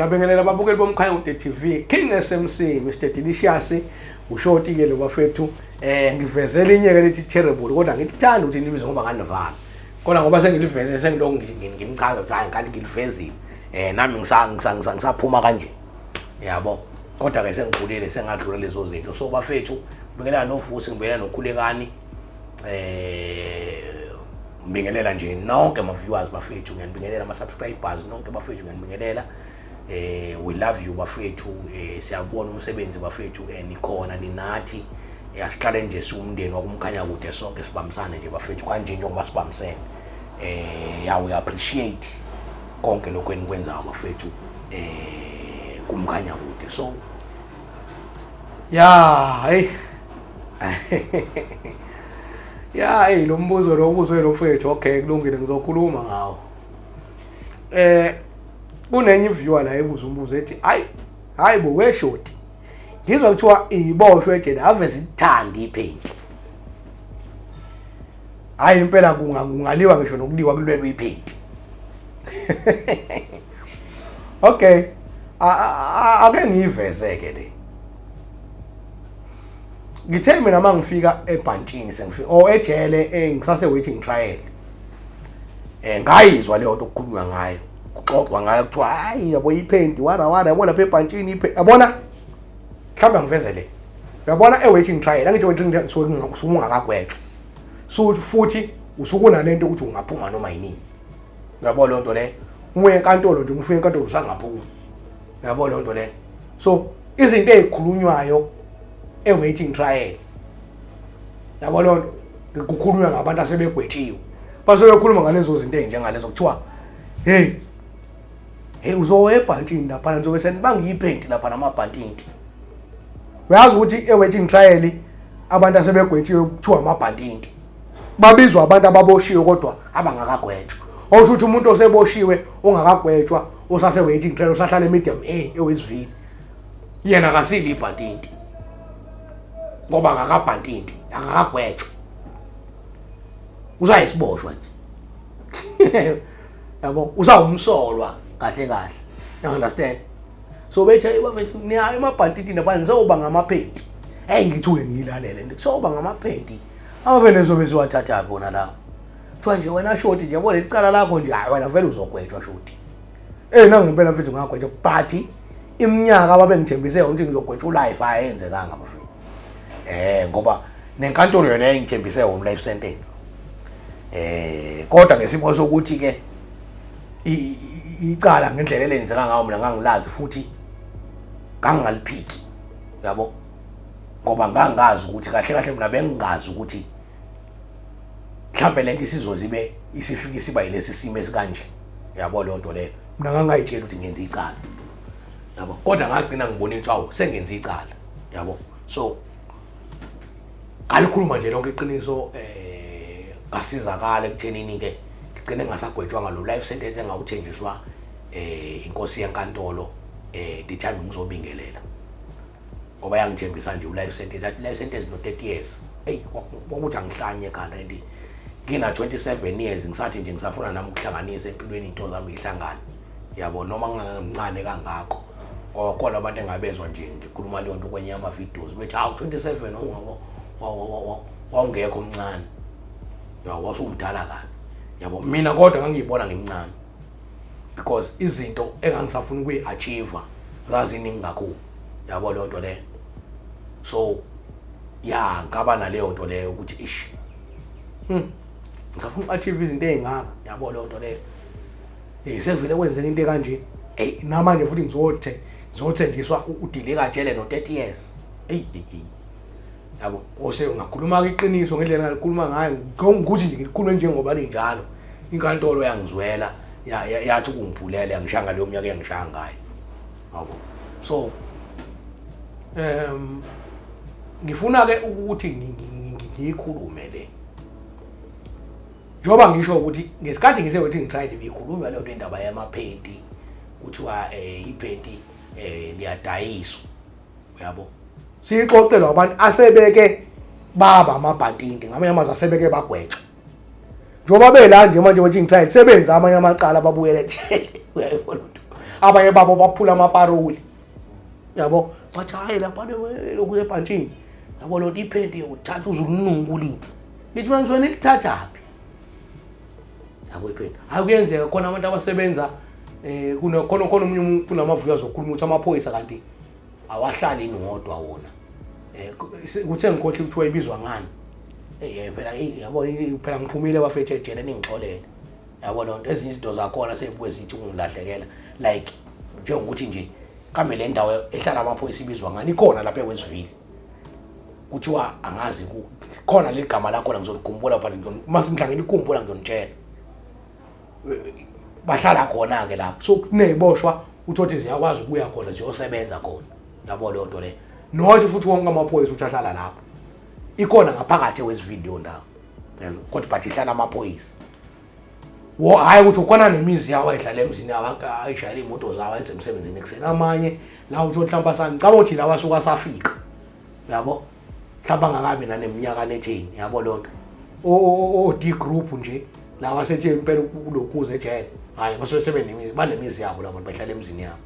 Ngiyabingelela ababukeli boMkhanyakude TV, King SMC, Mr Delicious, ushoti ke lo bafethu. Ngiveze elinye ke lithi terrible kodwa ngithanda ukuthi nilibize ngoba nganivala. Kodwa ngoba sengiliveze sengilokhu ngimchaza ukuthi hayi kanti ngilivezile. Nami ngisaphuma kanje. Yabo. Kodwa ke sengikhulile sengadlula lezo zinto. So bafethu, ngibingelela noVusi, ngibingelela noKhulekani. Ngibingelela nje nonke ama viewers bafethu, ngiyanibingelela ama subscribers nonke bafethu, ngiyanibingelela. We love you bafethu, siyabona umsebenzi bafethu, nikhona ninathi. Asihlale nje siwumndeni wakuMkhanyakude sonke sibambisane nje bafethu kanje njengoba sibambisene. Yeah, we appreciate konke lokho enikwenzayo bafethu kuMkhanyakude. So yeah, hey. Yeah, hey, lo mbuzo lo ubuzwe lo mfethu, okay, kulungile ngizokhuluma ngawo. Kunenye viewer la ebuza umbuzo ethi hayi hayi bo weshoti. Ngizwa kuthiwa iboshwe ejele ave zithanda ipaint. Hayi impela kungaliwa ngisho nokuliwa kulwelwe ipaint. Okay. Ake ngiyiveze ke le. Ngithe mina mangifika ebhantshini sengifika o ejele ngisase waiting trial. Ngayizwa leyo nto okukhulunywa ngayo. Kuxoxwa ngayo kuthiwa hayi yabo ipaint wara wara yabo lapha ebhantshini ipaint. Yabona? Mhlawumbe ngiveze le. Uyabona e waiting trial angithi waiting trial suke ungakagwetshwa. So futhi usukunalento ukuthi ungaphuma noma yinini. Uyabona leyo nto le? Uma uye enkantolo nje, uma ufika enkantolo usangaphuma. Uyabona leyo nto le? So izinto ezikhulunywayo e-waiting trial, yabo leyo nto, kukhulunywa ngabantu asebegwetshiwe. Basuke bekhuluma ngalezo zinto ezinjengalezo, kuthiwa hey hey uzoya ebhantini lapha nizobe senibanga iphenti lapha namabhantinti. Uyazi ukuthi e-waiting trial abantu asebegwetshiwe kuthiwa amabhantinti. Babizwa abantu ababoshiwe kodwa abangakagwetshwa. Okusho ukuthi umuntu oseboshiwe ongakagwetshwa osase waiting trial usahlala e-medium A eWestville. Yena akasile ibhantinti. Ngoba akakabhantinti, akakagwetshwa. Usayisiboshwa nje. Yabo, usawumsolwa kahle kahle. You understand? So bethi bafethu niya emabhantintini abantu nizoba ngamaphenti. Hey ngithule ngiyilalele nje. Soba ngamaphenti. Amaphenti ezobe siwathatha bona la. Kuthiwa nje wena shoti nje yabo lecala lakho nje hayi wena vele uzogwetshwa shoti. Nangempela mfethu ngagwetshwa but iminyaka ababengithembise yona ukuthi ngizogwetshwa ulife ayenzekanga bafethu. Ngoba nenkantolo yona yayingithembise yona life sentence. Kodwa ngesimo sokuthi ke icala ngendlela elenzeka ngayo mina ngangilazi futhi ngangingaliphiki, yabo, ngoba ngangazi ukuthi kahle kahle mina bengingazi ukuthi mhlambe lento isizoze ibe isifika isiba yilesi simo esikanje, yabo leyo nto leyo. Mina ngangayitshela ukuthi ngenza icala, yabo, kodwa ngagcina ngibona ukuthi awu sengenza icala, yabo. So ngalikhuluma nje lonke iqiniso, ngasizakala ekuthenini ke ngigcine ngasagwetshwanga lo life sentence engawuthenjiswa inkosi yenkantolo the time ngizobingelela, ngoba yangithembisa nje u-life sentence, athi life sentence no 30 years. Hey, kwakuthi angihlanye ekhanda and ngina 27 years ngisathi nje ngisafuna nami ukuhlanganisa empilweni into zami ihlangane, yabo, noma ngingamncane kangako. Ngoba khona abantu engabezwa nje ngikhuluma leyo nto kwenye ama videos bethi hawu 27 wawungekho omncane, yabo, wasumdala kabi, yabo. Mina kodwa ngangiyibona ngimncane because izinto engangisafuna ukuyi-achieve zaziningi kakhulu, yabo leyo nto leyo. So ya ngaba naleyo nto leyo ukuthi ish ngisafuna uku-achieve izinto ey'ngaka, yabo leyo nto leyo. Sevele kwenzeka into ekanje, hey namanje futhi ngizothenjiswa udilika jele no 30 years. Hey hey hey, yabo, ose ungakhuluma iqiniso ngendlela engalikhuluma ngayo, ngokuthi nje ngilikhulume njengoba linjalo. Inkantolo yangizwela yathi ukungiphulela yangishaya ngaleyo minyaka engishaya ngayo, yabo. So ngifuna ke ukuthi ngiyikhulume le, njengoba ngisho ukuthi ngesikhathi ngise waiting trial ibikhulunywa leyo nto, indaba yamaphenti, kuthiwa iphenti liyadayiswa, yabo. Siyixoxelwa abantu asebeke baba amabhantinti, ngamanye amazwi asebeke bagwetshwa, njengoba bela nje manje waiting trial sebenza amanye amacala babuyele ejele. Uyayibona into Abanye babo baphula amaparoli, yabo. Bathi hayi, lapha lokhu ebhantshini, yabo, lonto iphenti uthatha uze ulinuke ulidle. Ngithi mina ngisuke nilithathaphi, yabo, iphenti? Hayi, kuyenzeka khona abantu abasebenza khona khona omunye kunamavuyo azokhuluma ukuthi amaphoyisa kanti awahlali nodwa wona. Kuthe ngikhohle kuthiwa ibizwa ngani. Phela yabo, phela ngiphumile bafethu ejele, ningixolele, yabo lonto. Ezinye izinto zakhona seyibuke zithi ungilahlekela, like njengokuthi nje kambe le ndawo ehlala amaphoyisa ibizwa ngani? Ikhona lapha eWestville, kuthiwa angazi, khona leli gama lakhona, ngizolikhumbula, but uma mhla ngilikhumbula ngizonitshela. Bahlala khona-ke lapho, so kuney'boshwa uthothe ziyakwazi ukuya khona ziyosebenza khona, yabo leyo nto leyo. Not futhi wonke amaphoyisa ukuthi ahlala lapho, ikhona ngaphakathi eWestville leyo ndawo, kodwa but ihlala amaphoyisa wo. Hhayi ukuthi ukhona nemizi yawo ayidlala emzini yawo, ayishayela iy'moto zawo ayenze emsebenzini ekuseni. Amanye la uthi mhlawumbe ngicabanga ukuthi lawa asuke asafika, yabo, mhlawumbe angakabi naneminyaka nethini, yabo leyo nto. O-D group nje lawa asethe impela kulokhuza ejele, hhayi, basuke sebenemizi, banemizi yabo labo bantu, bahlala emzini yabo.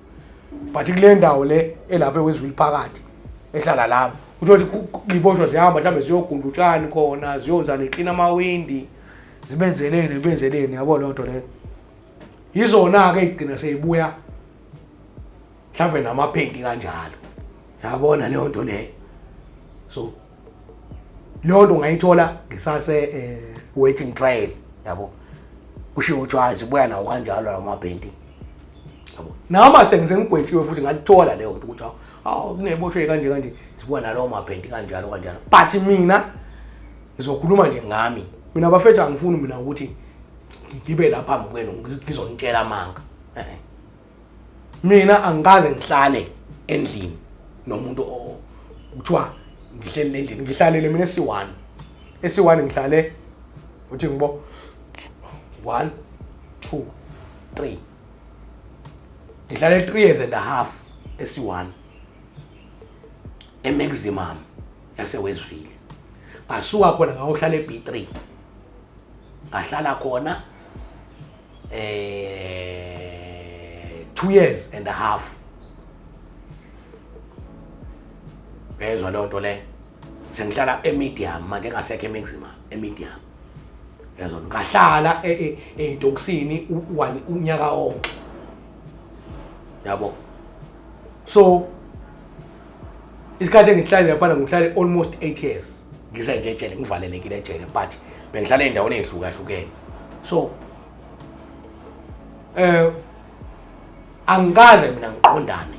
But kule ndawo le elapha eWestville phakathi ehlala lapho, uthole iboshwa zihamba mhlawumbe ziyogunda utshani khona, ziyonzani, ziklina amawindi, zibenzeleni, zibenzeleni, yabo leyo nto leyo. Yizona-ke ey'gcina seyibuya mhlawumbe namaphenti kanjalo, yabona leyo nto leyo. So leyo nto ungayithola ngisase waiting trial, yabo, kushiwo ukuthi hayi, zibuya nawo kanjalo lawo maphenti, yabo. Noma sengigwetshiwe futhi ngalithola leyo nto ukuthi awu, kuney'boshwe kanje kanje, zibuya nalawo maphenti kanjalo kanjalo. But mina ngizokhuluma nje ngami mina bafethu, angifuni mina ukuthi ngibe la phambi kwenu ngizonitshela amanga. Mina angikaze ngihlale endlini nomuntu kuthiwa ngihleli endlini. Ngihlalele mina esi-1, esi-1 ngihlale, uthi ngibo 1 2 3, ngihlale 3 years and a half esi-1 emaximum yaseWestville. Ngasuka khona ngayohlala e-B3, ngahlala khona 2 years and a half. Uyezwa leyo nto le? Sengihlala emedium manje, engasekho emaximum, emedium, yezwa. Ngahlala ey'tokisini unyaka wonke, yabo. So isikhathi engihlale laphana, ngihlale almost 8 years ngisenje ejele, ngivalelekile ejele, but bengihlala ey'ndaweni ey'hlukahlukene. So angikaze mina ngiqondane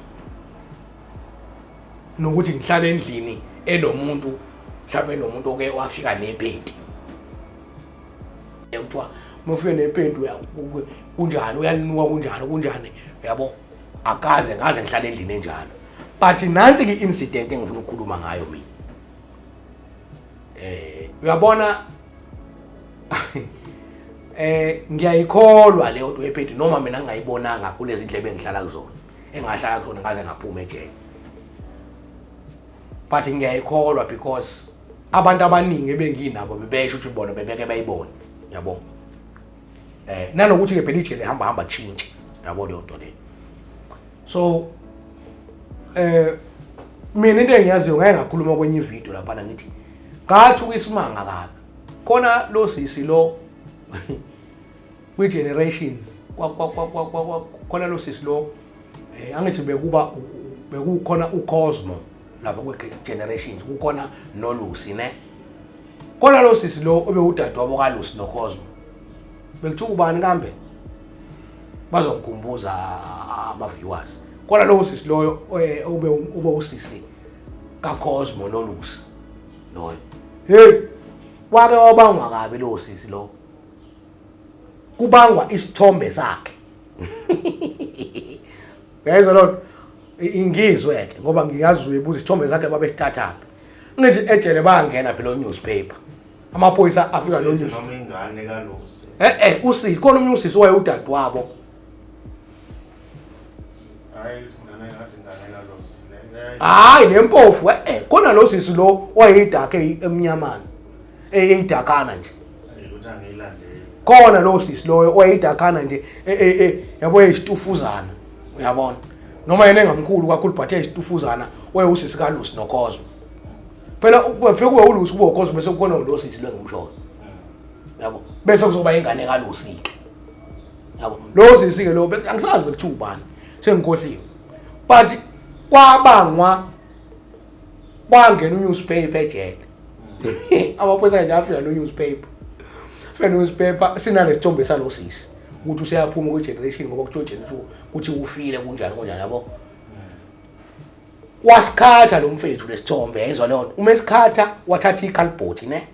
nokuthi ngihlale endlini enomuntu, mhlawumbe nomuntu oke wafika nephenti, kuthiwa uma ufike nephenti kunjani, uyalinuka, kunjani kunjani, uyabo. Akaze ngaze ngihlale endlini enjalo. But nansi ke incident engifuna ukukhuluma ngayo mina. Uyabona, ngiyayikholwa leyo nto yephenti, noma mina ngingayibonanga kulezi ndlebe engihlala kuzona, engahlala kuzona ngaze ngaphuma ejele, but ngiyayikholwa because abantu abaningi ebenginabo bebesho ukuthi bona bebeke bayibone, yabo. Nanokuthi ke phela ijele hamba hamba tshintshe, yabo leyo nto leyo. So mina into engiyaziyo, ngeke ngakhuluma kwenye ivideo lapha, ngithi ngathuka isimanga kabi khona lo sisi lo kwi generations kwa kwa kwa kwa khona lo sisi lo. Angithi bekuba bekukhona uCosmo lapha kwe generations, kukhona noLucy ne khona lo sisi lo obewudadewabo kaLucy noCosmo, bekuthiwa ubani kambe? Bazongikhumbuza ama-viewers. Khona lowo sisi loyo obe ube usisi kaCosmo noLucy loyo. Hey, wake wabangwa kabi lowo sisi lo, kubangwa isithombe sakhe, uyayizwa loo nto? Ingizwe ke ngoba ngiyazi uyibuza isithombe sakhe babesithathaphi. Ngithi ejele bayangena phela newspaper, amaphoyisa afika no Usisi noma ingane kaLucy? Usisi, khona omunye usisi wayewudadewabo. Hayi, ingane ngathi ingane kaLucy le. Hayi, nempofu, khona lo sisi lo wayeyidakhe emnyamana, eyidakana nje. Ukuthi angiyilandeli. Khona lo sisi loyo owayeyidakhana nje, yabo, eyisitufuzana. Uyabona, noma yena engamkhulu kakhulu, but eyisitufuzana, wayewusisi kaLusi noKhozo. Phela kube kube uLusi, kube uKhozo, bese kukhona lo sisi lo engimshoyo, yabo, bese kuzoba ingane kaLusi ke, yabo. Lo sisi ke lo angisazi bekuthiwa ubani, sengikhohliwe, but kwabangwa kwangena u-newspaper ejele. Amaphoyisa nje afika no-newspaper, afika no-newspaper sinalesithombe salo sisi ukuthi useyaphuma kwi-generation, ngoba kuthiwa generation kuthi ufile, kunjani kunjani, yabo. Wasikhatha lo mfethu lesithombe, yayizwa leyo nto. Uma esikhatha, wathatha i-cardboard ne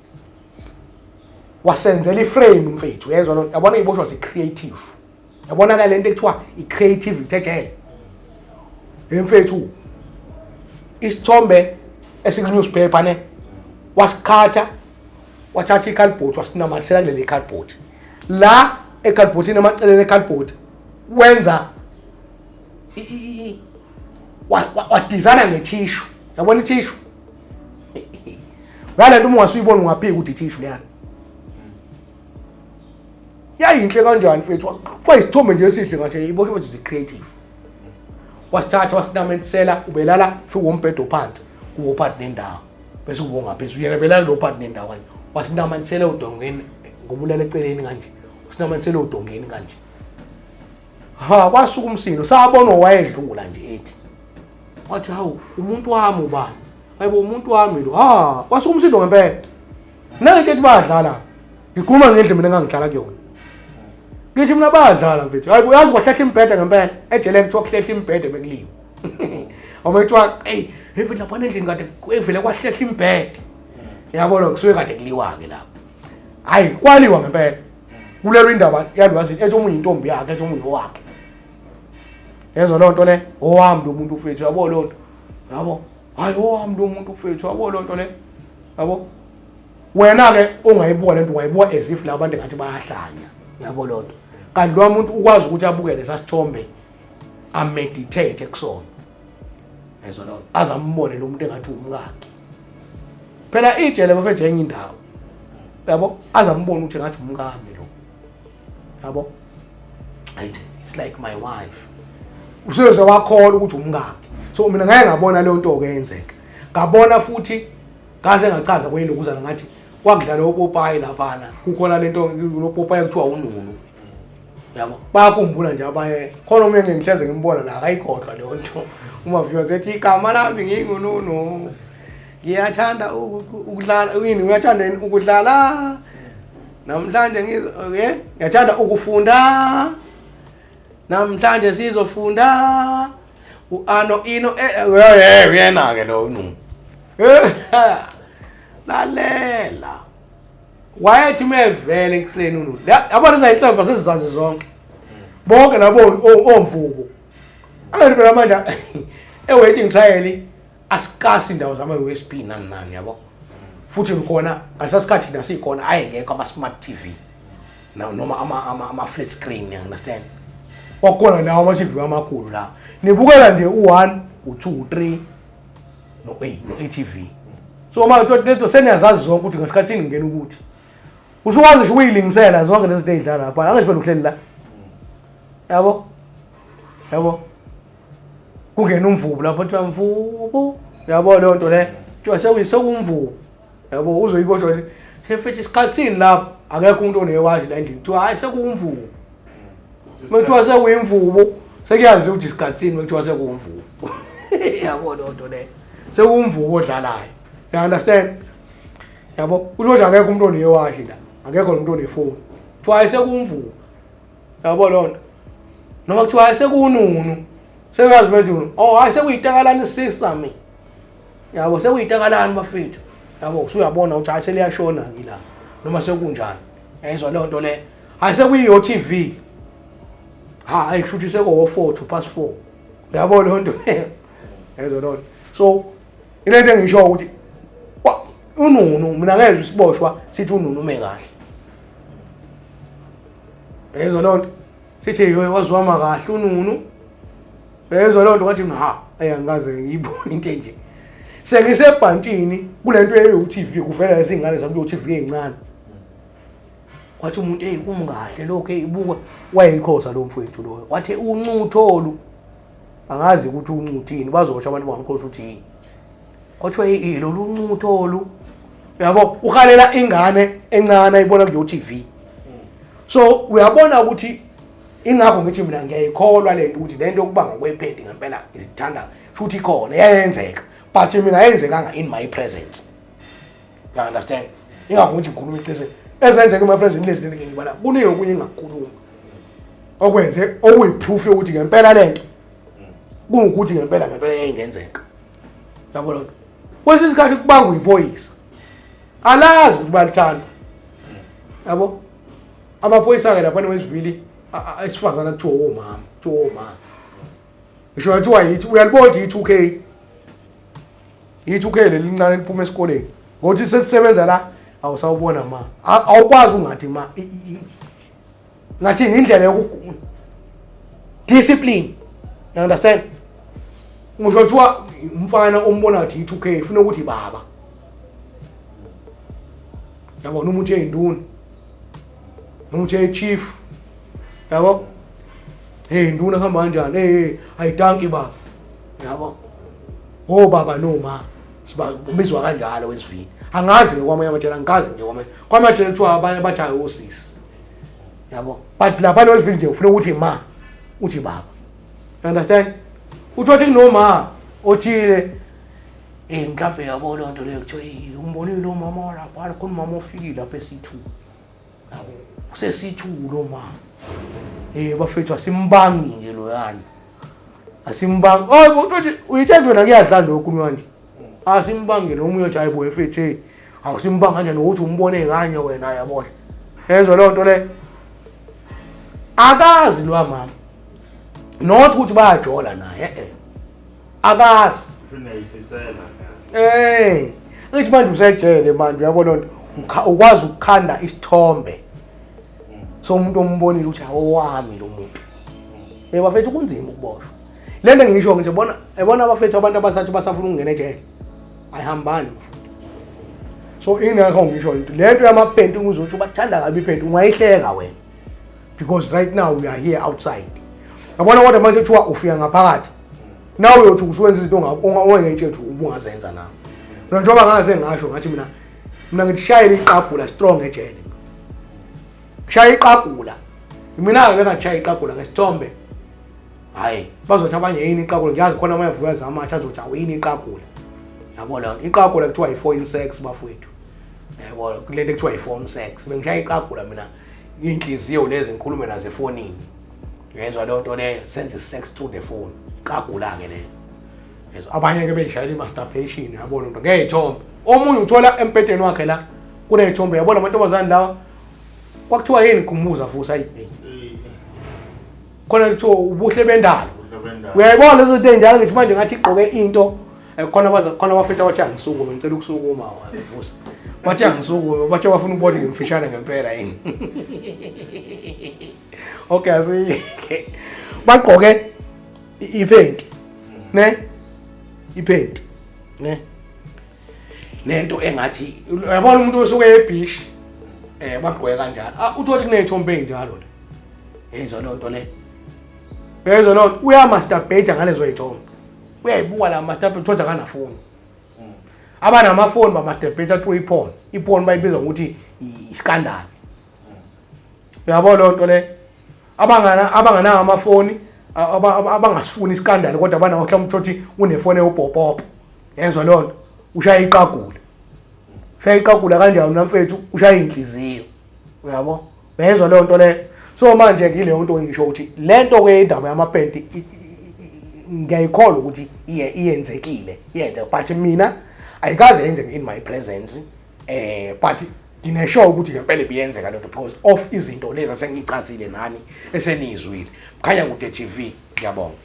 wasenzela i-frame mfethu, yezwa leyo nto. Yabona, iboshwa zi-creative, yabona ka lento ekuthiwa i-creativity ejele mfethu. Isithombe esiku-newspaper ne wasikhatha, wathatha i-cardboard, wasinamathisela kuleli cardboard la e-cardboardini, emaceleni e-cardboard, wenza wadizayina ngethishu, yabona ithishu ngale nto. Uma ungasuyibona ungaphika ukuthi ithishu leyana yayinhle kanjani mfethu. Kwayisithombe nje esihle ngathi iboshwe manje zi-creative. Wasithatha wasinamathisela. Ubelala fika umbhedo phansi, kuwo phakathi nendawo, bese kubo ngaphezulu, yena belala lo phakathi nendawo kanje. Wasinamathisela odongeni, ngobulala eceleni kanje, wasinamathisela odongeni kanje. Ha, kwasuka umsindo, sabona owayedlula nje ethi, wathi, "Hawu, umuntu wami ubani? Hayibo, umuntu wami lo." Ha, kwasuka umsindo ngempela. Mina ngithi ethi bayadlala, ngikhuluma ngendlu mina engangihlala kuyona. Ngithi mina bayadlala mfethu. Hayibo, uyazi kwahlehla imbhede ngempela ejele, kuthiwa kuhlehla imbhede bekuliwe. Uma kuthiwa, "Hey, mfethu, laphana endlini kade evele kwahlehla imbhede," yabona, kusuke kade kuliwa-ke lapho. Hhayi, kwaliwa ngempela kulelo indaba yalwazi, ethi omunye intombi yakhe, ethi omunye owakhe, yezwa loo nto le. "Owami lo muntu mfethu," yabo loo nto, yabo. "Hayi, owami lo muntu mfethu," yabo loo nto le, yabo. Wena-ke ungayibuka lento, ungayibuka as if laba bantu ngathi bayahlanya, yabo loo nto. Kanti lowa muntu ukwazi ukuthi abuke lesa sithombe, ameditate kusona, yezwa loo nto, aze ambone lo muntu engathi umkakhe. Phela ijele bafethu enye indawo, yabo, aze ambone ukuthi engathi umkami lo, yabo. Hayi, it's like my wife, useze wakholwa ukuthi umkakhe. So mina ngeke ngabona leyo nto ke yenzeka, ngabona futhi ngaze ngachaza kweyilokuzana, ngathi kwakudlala opopayi laphana, kukhona lento lopopayi kuthiwa ununu, yabo. Bayakhumbula nje abanye khona, omunye ngihleze ngimbona la, akayikhohlwa leyo nto. Uma viewers ethi, "Igama lami ngingununu, ngiyathanda ukudlala yini, uyathanda yini ukudlala namhlanje? Ngizo okay, ngiyathanda ukufunda, namhlanje sizofunda uano ino." Eh, uyena ke lo ununu. Lalela, wayethi mevele ekuseni ununu, yabona izayinhlamba sesizazi zonke, bonke labo omvubo. Angithi phela manje e-waiting trial asikasi indawo zama-USB nani nani, yabo. Futhi khona ngalesasikhathi nasikhona ayengekho ama-smart TV noma ama-flat screen, you understand? Kwakukhona nawo ama-TV amakhulu la nibukela nje u-1, u-2, u-3 no-A no-ATV. So manje lezo seniyazazi zonke ukuthi ngesikhathini ngingena ukuthi usukwazi nje ukuyilingisela zonke lezi zinto ey'dlala lapha. Angisho phela uhleli la, yabo, yabo, kungena umvubu lapho, kuthiwa mvubu, yabo leyo nto le, kuthiwa sekuwumvubu, yabo, uzoyiboshwa nje sefithi isikhathini lapho akekho umuntu onewashi la endlini, kuthiwa hayi, sekuwumvubu. Uma kuthiwa sekuyimvubu, sekuyaziwa ukuthi isikhathini. Uma kuthiwa sekuwumvubu, yabo leyo nto leyo, sekuwumvubu odlalayo, you understand? Yabo, kusho ukuthi akekho umuntu onewashi la, akekho nomuntu onefoni, kuthiwa hayi, sekuwumvubu, yabo leyo nto. Noma kuthiwa hayi, sekuwununu, sekuyazi manje, oh hayi, sekuyitakalani sisami, yabo, sekuyitakalani bafethu, yabo. Usuyabona ukuthi hayi, seliyashona ke la noma sekunjani, yayizwa leyo nto le. Hayi, sekuyiyo TV, ha, hayi, kusho ukuthi sekuwo 4 to past 4, uyabo leyo nto leyo, yayizwa leyo nto. So ilento engisho ukuthi ununu, mina ngeke usiboshwa sithi ununu ume kahle, yayizwa leyo nto, sithi waziwama kahle ununu, yayizwa leyo nto. Ngathi ha, ayangikaze ngiyibone into enje. Sengisebhantshini kulento ye-TV, kuvela lezi ngane zami ku-TV ey'ncane. Kwathi umuntu, "Hey, kumkahle lokho, hey, buka." Wayeyikhosa lo mfowethu loyo, wathi uncutho olu. Angazi ukuthi uncuthini, bazosho abantu bangamkhosi ukuthi yini. Kuthiwa lolu ncutho olu. Uyabo, uhalela ingane encane ayibona kuyo TV. So uyabona ukuthi ingakho ngithi mina ngiyayikholwa lento ukuthi lento yokuba ngokwephenti ngempela izithanda futhi ikhona yayenzeka, but mina ayenzekanga in my presence. You understand? Ingakho ngithi ngikhuluma iqiniso, ezenzeka in my presence lezi lento ngibala kuningi okunye engakukhuluma okwenze okuyi-proof yokuthi ngempela lento kungukuthi ngempela ngempela yayingenzeka. Yabo lento kwesinye isikhathi kubangwa iphoyisa, alazi ukuthi balithanda. Yabo, amaphoyisa-ke laphana wezivili esifazane kuthiwa omama, kuthiwa omama, ngisho kuthiwa yithi uyalibona ukuthi yi-2K, yi-2K leli lincane liphuma esikoleni ngokuthi selisebenza la, awusawubona ma, awukwazi ungathi ma ngathini indlela yoku discipline. You understand? Ngisho kuthiwa umfana ombona ukuthi yi-2K ufuna ukuthi baba, yabo, noma uthi eyinduna, noma uthi eyi-chief, yabo, hey nduna, kuhamba kanjani? Hey, ayitanki baba, yabo, obaba noma sibizwa kanjalo wesivini. Angazi ke kwamanye amajele, angikazi nje kwamanye kwamajele kuthiwa abanye bathi hayi osisi, yabo, but lapha lolivini nje ufuna ukuthi ma uthi baba. You understand? Uthi kunoma othile mhlawumbe, yabo, leyo nto leyo kuthiwa, "Eh, umbonile umama walapha khona, umama ofikile lapha esi-2, yabo, usesi-2 lo mama. Bafethu, asimbangi nje loyana, asimbangi." Oh, uthi uyitshela wena kuyadla lokhu manje, asimbangi lo omunye uthi, "Hayi bo mfethu, hey, awusimbanga kanjani ukuthi umbone kanye wena?" Yabona, yezwa leyo nto leyo, akazi lo mama, not ukuthi bayajola naye, akazi. Unayisisela. Ngithi manje usejele manje, uyabona nto ukwazi ukukhanda isithombe somuntu ombonile ukuthi awowami lo muntu. Bafethu, kunzima ukuboshwa. Lento ngisho nje bona, ebona abafethu, abantu abasathi basafuna ukungena ejele. Ayihambani bafethu. So ingakho ngisho into lento yamaphenti, uzothi bathanda kabi iphenti, ungayihleka wena because right now we are here outside. Yabona, kodwa mase kuthiwa ufika ngaphakathi nawe uyothi usuwenza izinto ongayitshela ukuthi ubungazenza nawe. Mina njengoba ngaze ngasho ngathi mina ngishayela iqagula strong ejele. Ngishaya iqagula. Mina ke ngashaya iqagula ngesithombe. Hayi, bazothi abanye yini iqagula? Ngiyazi khona ama viewers amatsha azothi awuyini iqagula. Yabo leyo nto. Iqagula kuthiwa i-phone sex bafowethu. Yabo, kulento kuthiwa i-phone sex. Bengishaya iqagula mina, inhliziyo lezi ngikhulume nazo efonini. Ngezwa leyo nto leyo, senze sex through the phone. Iqagula ke leyo. Yezwa, abanye ke beyishayela i-masturbation, yabona into ngey'thombe. Omunye uthola embhedeni wakhe la kuney'thombe, yabona amantombazane lawa kwakuthiwa yini, khumbuza futhi ayi hey. Khona kuthiwa ubuhle bendalo. Ubuhle bendalo. Uyayibona lezo zinto ey'njalo, ngithi manje ngathi igqoke into khona baza khona abafethu abathi angisukume, ngicela ukusukuma vusa. Bathi angisukume, bathi bafuna ukubona ngimfishane ngempela yini. Okay, asiyeke. Bagqoke iphenti. Ne? Iphenti. Ne? Nento engathi uyabona umuntu osuke ebeach, bagqoke kanjalo. Ah, uthola kuney'thombe ey'njalo la. Yenza leyo nto le. Yenza leyo nto, uyamasturbate ngalezo y'thombe. Uyayibuka la masturbate, uthola akanafoni. Abanamafoni bamasturbate through iporn. Iporn bayibiza ngokuthi i-scandal. Uyabona leyo nto le? Abanganawo amafoni, abangasifuni iscandal, kodwa banawo mhlawumbe uthothi unefoni ewubhopopo. Yezwa leyo nto, ushaya iqagula. Ushaya iqagula kanjani namfethu? Ushaya inhliziyo. Uyabo? Uyezwa leyo nto leyo? So manje ngileyo nto ngisho ukuthi lento ke indaba yamapenti ngiyayikholwa ukuthi iyenzekile, iyenzeka, but mina ayikaze yenzeke in my presence, but nginesure ukuthi ngempela ibiyenzeka lento because of izinto lezi asengichazile nani esenizwile. Mkhanya Kude TV, ngiyabonga.